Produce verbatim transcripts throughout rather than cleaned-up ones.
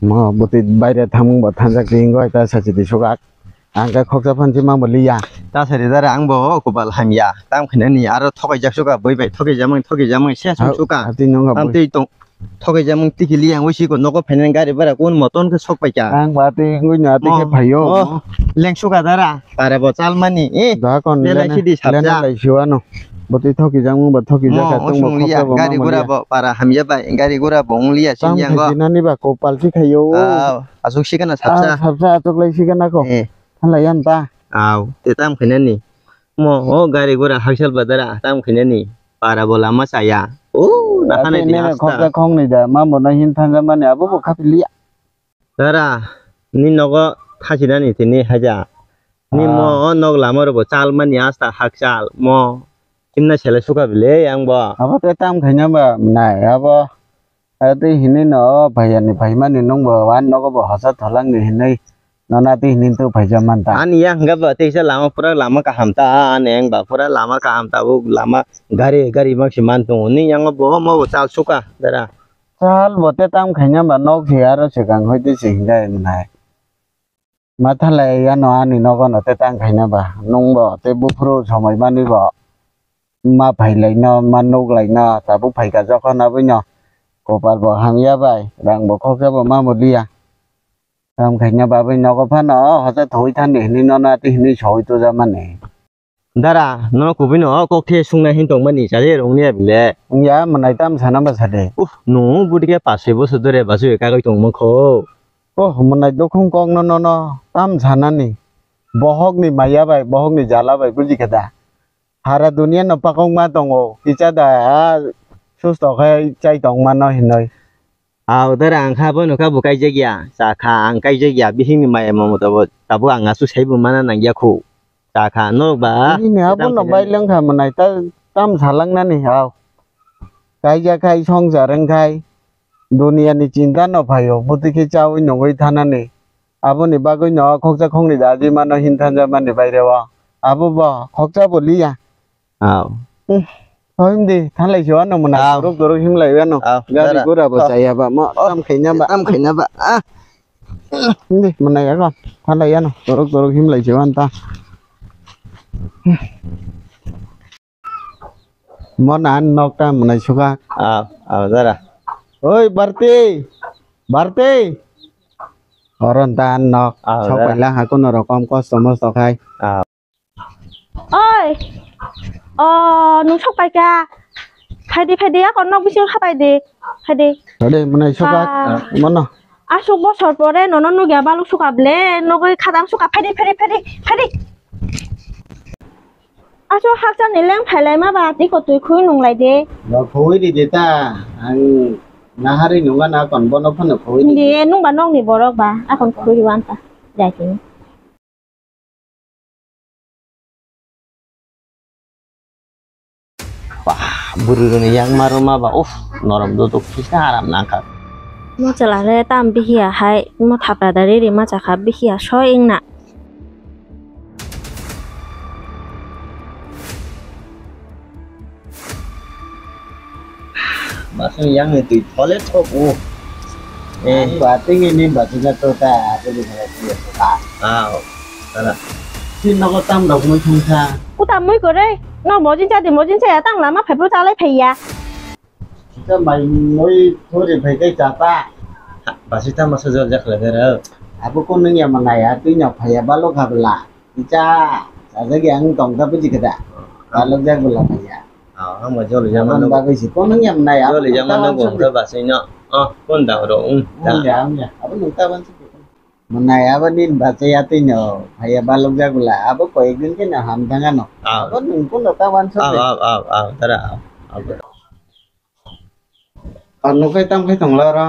Mo bwtwi baire thamung bo thanjak twi wngwi ta sachi di sukak. Ang khe khoksa phan si mangbo liya. Ta sari dara ang bo kopal hamya. Tam khainani aro thokaijak suka bui bai thokaijamang thokaijamang se song suka. Ati nung Tam bui. Twi tong thokaijamang tiki liya ang wisi ko nogo phainani gari bara kun moton khe sok paika. Ang ba twi wngwi na twi khe Mo, phaio. Mo, leng suka dara. Para bo chalmani. Eh, Da kon lelai lena, sidi lena sapja. Lai siwano. Bwtwi thokijak mung ba thokijak Mo, ka tungbo usung liya, khoksa bo gari mangbo gura liya. Bo para hamya bai, gari gura bo wng liya Tam sini yango. Khaijinani ba kopal si khaio. Ah, asuk sikana Ah, sapsa. Sapsa asuk lai sikana ko. Eh. Thalai yan ta. Aw, te tam khainani. Mo, o gari gura haksal badara tam khainani. Para bo lama chaya. O, na Ate hane di nene hasta. Khoksa khongni da, mambo no hin thanjamani abo bo khapiliya. Dara, ni nogo thasinani tini haja. Ni mo Ah. O nog lama robo chalmani asta hakchal mo. Kimna sele suka bile yang bo. Abo te tam khaina ba nai abo. Ate hini no bhaiya ni phaimani nung bo wan nogo bo hosa tholang ni hinui nona te hini tu phaija manta. Ani yang ga ba te isa lama pura lama kaham ta ani yang ba pura lama kaham ta bu lama gari gari mak si man tung ni yang bo mo bo chal suka dara. Chal bo te tam khaina ba nok si aro se gang hoi te se hinga nai. Ma thalai yano ani nogo no te tang khaina ba, nung bo te buphuru somoi manwi bo ma phailai no, ma nuklai no, tabuk phaika jokhon abui no kopal bo hamya bai, rang bo khoksa bo ma bo liya. Tam khaina ba abui nogo phano hosa thoi thani hinwi nono ati hinwi soi tuja mani. Dara, nono kubui no o kok the sungna hin tongmani, chaje rwngni ya bile. Wngya, mwnai tam sana ba sade. Uff, nung budi khe pash soi bosor dore bachwi kagwi tongma kho. Oh, mwnai dokhung kok no nono tam sanani. Bohok ni maya bai, bohok ni jala bai, buji khe da. Hara dunia no pakok ma tongo, kicha da, a, susto khe chai tongma no hinoi. Aw, dara ang kha bono kha bo kaijak ya, cha kha ang kaijak ya, bihik ni maya momo tabuk ang asuk sai bo mana nang ya khu, cha kha norok ba. Bini abo no bai leng kha mwnai ta tam salang nani aw. Kaijak khai songsar wng khai dunia ni chinta no phaio, bwtwi khe chaui nungui thanani. Aboni bagwi no khoksa khokni da aji mano hin thanja mani baire o. Abo bo khoksa bo liya. Aw. Hmm. Hoi himdi, thanglai se wano mwnai. Aw. Dorok dorok himlai wano. Aw, gari dara. Gura bo chaya ba, mo tam khaina ba. Tam khaina ba. Ah. Himdi, mwnai ako. Thanglai yano. Dorok dorok himlai se wan ta. Mo na nok ta mwnai suka. Aw, aw, dara. Oi, Barti. Barti. Oron ta nok. Aw, sok dara. Paila ha kuno rokom kosto mosto khai. Aw. Oi. O, nung sok paika. Phaidi, phaidi, ako nok bising hapaidi. Phaidi. Phaidi, mwnai sok bak. Ah. Mono. Asuk bosor pore nono nugya baluk suka ble, nogoi khadang suka phaidi, phaidi, phaidi, phaidi. Asuk hakchal ni leng phailai ma ba, tiko twi khui nung lai de. Ba khui di de ta, ang nahari nungga na kon bono phano khui di. Hindi, nung ba nok ni borok ba, akon khui wan ta. Jai tini. Bah, bwrwi rwni yakma rwma ba, uff, norom duduk kisa aram nangkha. Mo chwla re tam bihiya hai, mo thapra da riri ma chakha bihiya soi wngna. Masuk yang itu toilet kok, uh. Eh. Ang bating ini batu jatuh ta, aku di mana dia ta. Ah, sana. Si nogo tam rok mui thung sa. Ku tam mui kore, no mojin cha di mojin cha ya tang lama phai pro cha lai phai ya. Kita mai mui thori phai kai cha ta. Basi ta masa jor jak lai dera. Aku ko nung ya mana ya, tu nya phai ya balo khabla. Icha, sajak yang tong ta buji keda. Balok jak bula maya. Ah, ang ba joli jama. Abang no. Bagai si, kono yang nai, joli jama no gong ta basai no. Ah, kon da ro, um, da. Ya, ya. Apa nung ta ban si? Menai apa nin baca ya tino, kaya balok jak bula. Apa koi gin ke na ham tangan no. Ah. Apa nung kono ta ban so. Ah, ah, ah, ah, tara. Ah. Ang nukhai tam khai tongla oro.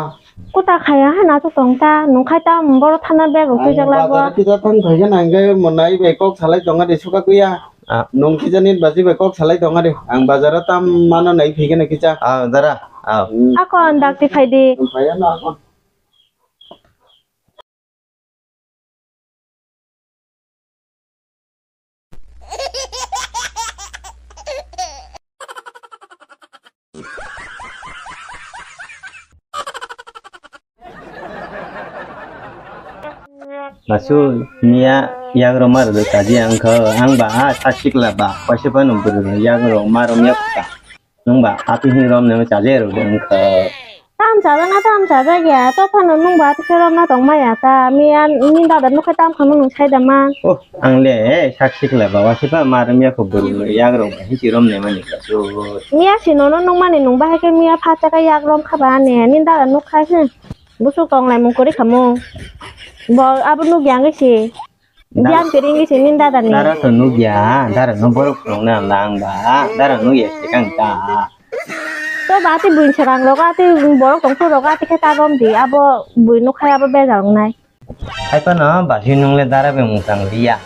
Kuta khaya hana to tong ta, nukhai tam boro thana bag rok twijak la bo. Bazar kisa tam khai gana hingke monai bai kok salai tonga de suka kuya. Ah. Nung kisa nit baji bai kok salai tonga de. Ang bazar o tam mano nai phai gana kisa. Ah, dara. Ah. Hmm. Akon dak ti phai di. Phai ano akon. Basu, miya yagrok ma rwdi chaji ang kha. Ang ba a sak sikla ba, kaisa phano bwrwi yagrok ma romya kha. Nwng ba a twi hwnwi romnai chaji rwdi ang kha. Tam chajakna tam chajak ya, to phano nwng ba a twi romna tong maya ta. Miya nini dada nukha tam kha nwng sai da man. Oh, ang le sak sikla ba, kaisa phano ma romya kha bwrwi yagrok ba, hichi romnai mani kha. Miya si nono nukmani nwng ba hai khe miya pha chaka yak rom kha ba ne, nini dada nukha se. Busuk tong lai mung kori kamu. Bo abo nuk yang si. Da- Biam kering si nin dada ni. Dara to nuk ya, dara no borok phunuk na lang ba, dara nuk ya si kang ta. To ba ti buin serang rok ati borok tong phurok ati khe ta rom di, abo bui nuk khai abo bejal nai. Hai pa no ba si nung le dara be mung tang ri ya.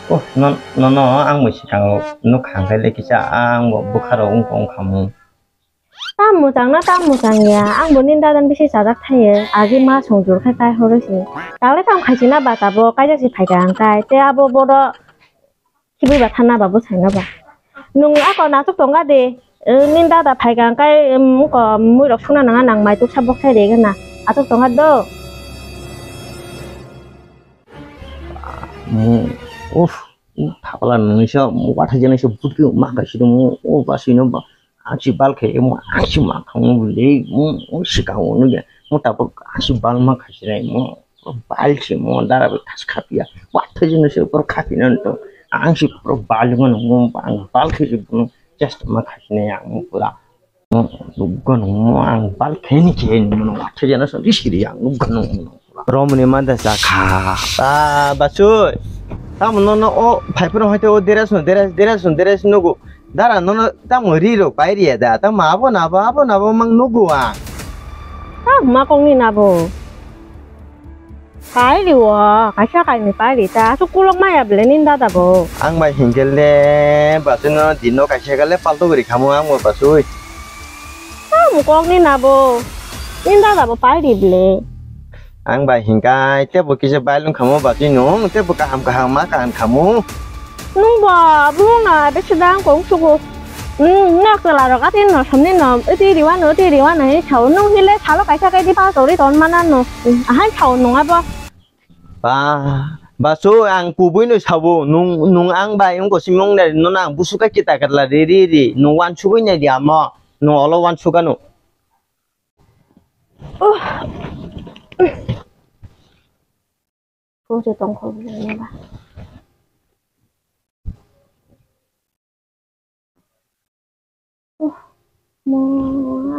Oh, no, no, no, ang bo si kang nuk khang khai le kisa ang bo bukha rok ung kong khamu. Tam mwchang na tam mwchang ya, ang bo nini dada ni bisi chajak thaio, agi ma song jor khai kai horo se. Tang le tam khaisi na ba tabo, kaijak se phai ka ang kai, te abo bodo khibui ba thana ba bwsai na ba. Nwng ako natuk tong ga de, eh, nini dada phai ka ang kai, em, ko mui rok suna nang nang mai tuk sa bok sai de gana, atuk tong ga do. Mo, uff, thakla nungni sa, mo wathai jani sa butki ma kaisi mo, o ba sino ba, Ang si bal khe mo, ang si ma khang mo le, mo, mo si ka mo no ya, mo ta bo ang si bal ma kha si nai mo, bal si mo, dara bo thas kha pia, wa thai jino se por kha pina to, ang si por bal mo no mo, ang bal khe si mo, just ma kha si nai ang mo pura, mo, dugo no mo, ang bal khe ni khe ni mo no, wa thai jano so di si ri ang dugo no mo no. Romni manda sa kha. Ba, basui. Tamo no, no, o, phai phano hai te o dress no, dress, dress no, dress nugo. Dara no, no, tamo ri rok pai ri da. Tamo abo na, abo, abo na, abo mang nugo ang. Ta ma kong ni na bo. Pai ri o, kaisa kai ni pai ri ta. Asuk kulok maya ble nin dada bo. Ang bai hingkel de, basui no, dino kaisa kale palto guri khamu ang bo basui. Tamo kok ni na bo. Nin dada bo pai ri ble. Ang bai hingkai, tebo kisa bai lung khamu ba twi nung, tebo kaham kaham ma kaham khamu. Nung bo, bung na, besi dang kong sugo. Hmm, nok tala rok ati no, somni no, iti riwa no, iti riwa no, he sao, nung hile salo kaisa kai di pa tori ton mana no. Hmm, ahai sao nung abo. Ba, ba so ang kubui no sabo, nung, nung ang bai, ang ko simong nai, no na, busu ka kita katla ri, ri, ri, nung wan sugui nai di amo, nung olo wan sugano. Oh. Kung se tong kho bini ba. Oh. Mo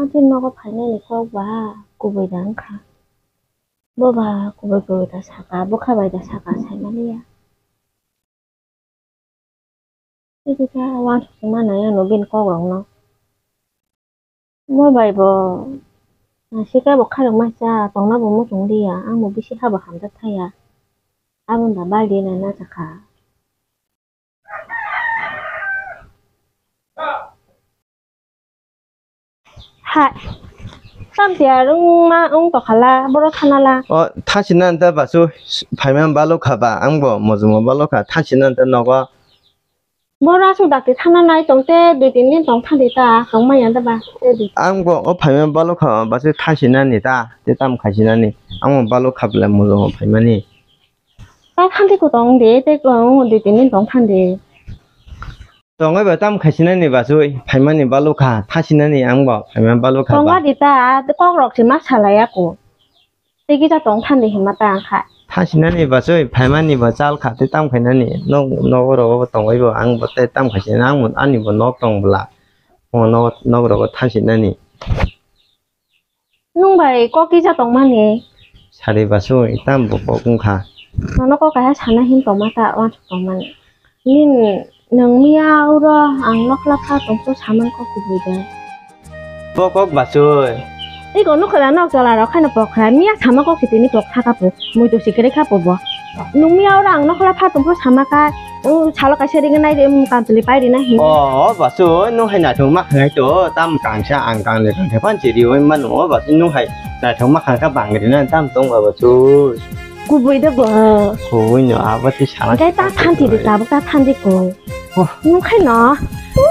ati nogo phainani kok ba kubui da wngkha. Bo ba kubui kubui ta saka, bwkha bai ta saka saimani ya. Tei kisa uansukma nai ano bini kokrokno. Bo bai bo naisika bo kharokma cha tongna bo muchung liya, ang bo bisi habo hamjak thaya. Aboni da bal rina nacha kha. Hai. Tamtiyar wngma wng tokhala, boro thanala. O, thasina nta basu, phaima balokha ba, ang bo mojongma balokha, thasina nta nogo. Boro aswk dakti thana nai tong te, dui tin din tong thandi ta, tong maya da ba, te dui. Ang bo o phaima balokha, basu thasinani ta, te tam khaisinani. Ang bo balokha belai mojongo phaimani. Ta thandi ko tong de, te ko dui tin din tong thandi. Tongwi ba tam khaisinani basui, phaimani balokha, thasinani ang bo phaima balokha ba. Tongma di ta, kok rok se ma salai ako. Tei kisa tong thandi hinma ta ang kha. Thasinani basui, phaimani bo chal kha, tei tam khainani. Nok, nok rogo bo tongwi bo, ang bo tei tam khaisinani, ang bo ani bo nok tong bwla. O nok, nok rogo thasinani. Nwng bai kok kisa tongmani? Sari basui, tam bo kok wngkha. Nono kok kaisa sana hin tongma ta, uansuk tongmani. Nin, nwng miya uro ang nokla pha tongso samang kok kubui de. Bo kok basui. Iko nukha da nok chola rok khaino pok kha, miya sama kok si tini pok thaka po, mui to sikre kha po bo. Nung miya oro ang nokla pha tongphuru sama kha, o salo kaisa ringnai de, um, kantuli pai rina hin. O, o, basu, nung hai naithok ma khanai to, tam kangsa ang kang le kang khe phan chiri oi mano, o basu, nung hai naithok ma khang kha bang rina tam tong ba basu. Kubui de bo. Kubui no, abo ti sana. Kai ta thanti de, tabuk ta thanti ko. Oh. Nung khai no.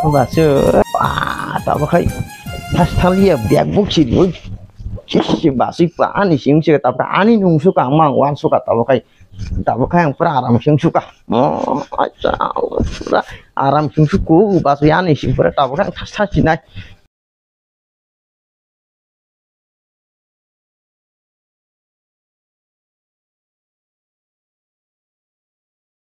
O basu, ah, tabuk khai. Thas thaliya, biak buk chiri oi. Basui pa ani sing sika tabuk ani nung suka ang mang wan suka tabuk kai. Tabuk kai ang pura aram sing suka. Oh, acha, pura aram sing suku basui ani sing pura tabuk kai thas thas sinai.